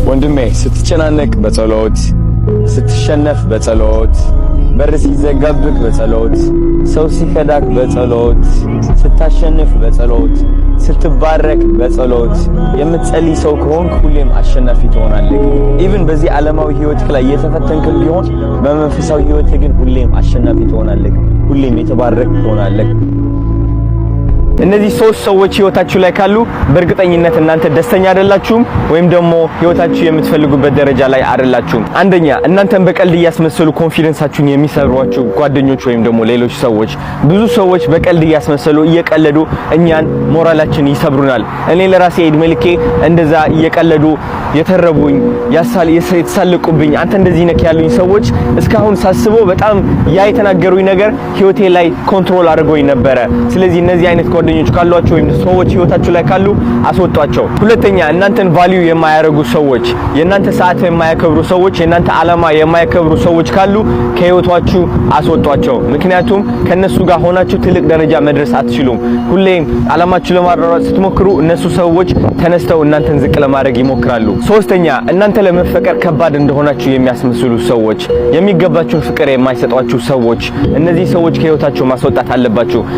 ወንድሜ፣ ስትጨናነቅ በጸሎት፣ ስትሸነፍ በጸሎት፣ በር ሲዘጋብክ በጸሎት፣ ሰው ሲከዳክ በጸሎት፣ ስታሸንፍ በጸሎት፣ ስትባረክ በጸሎት የምትጸልይ ሰው ከሆንክ ሁሌም አሸናፊ ትሆናለህ። Even በዚህ ዓለማዊ ህይወት ላይ እየተፈተንክ ቢሆን በመንፈሳዊ ህይወት ግን ሁሌም አሸናፊ ትሆናለህ። ሁሌም የተባረክ ትሆናለህ። እነዚህ ሶስት ሰዎች ህይወታችሁ ላይ ካሉ በእርግጠኝነት እናንተ ደስተኛ አይደላችሁም፣ ወይም ደግሞ ህይወታችሁ የምትፈልጉበት ደረጃ ላይ አይደላችሁም። አንደኛ፣ እናንተን በቀልድ እያስመሰሉ confidence ኣችሁን የሚሰብሯችሁ ጓደኞች ወይም ደግሞ ሌሎች ሰዎች። ብዙ ሰዎች በቀልድ እያስመሰሉ፣ እየቀለዱ እኛን ሞራላችን ይሰብሩናል። እኔ ለራሴ እድሜ ልኬ እንደዛ እየቀለዱ የተረቡኝ፣ የተሳለቁብኝ፣ አንተ እንደዚህ ነክ ያሉኝ ሰዎች እስካሁን ሳስበው በጣም ያ የተናገሩኝ ነገር ህይወቴ ላይ control አድርጎኝ ነበረ። ስለዚህ እነዚህ አይነት ጓደኞች ካሏችሁ ወይም ሰዎች ህይወታችሁ ላይ ካሉ አስወጧቸው። ሁለተኛ፣ እናንተን value የማያደርጉ ሰዎች፣ የእናንተ ሰዓት የማያከብሩ ሰዎች፣ የእናንተ ዓላማ የማያከብሩ ሰዎች ካሉ ከህይወታችሁ አስወጧቸው። ምክንያቱም ከነሱ ጋር ሆናችሁ ትልቅ ደረጃ መድረስ አትችሉም። ሁሌም ዓላማችሁ ለማሯሯጥ ስትሞክሩ እነሱ ሰዎች ተነስተው እናንተን ዝቅ ለማድረግ ይሞክራሉ። ሶስተኛ፣ እናንተ ለመፈቀር ከባድ እንደሆናችሁ የሚያስመስሉ ሰዎች፣ የሚገባችሁን ፍቅር የማይሰጧችሁ ሰዎች፣ እነዚህ ሰዎች ከህይወታችሁ ማስወጣት አለባችሁ።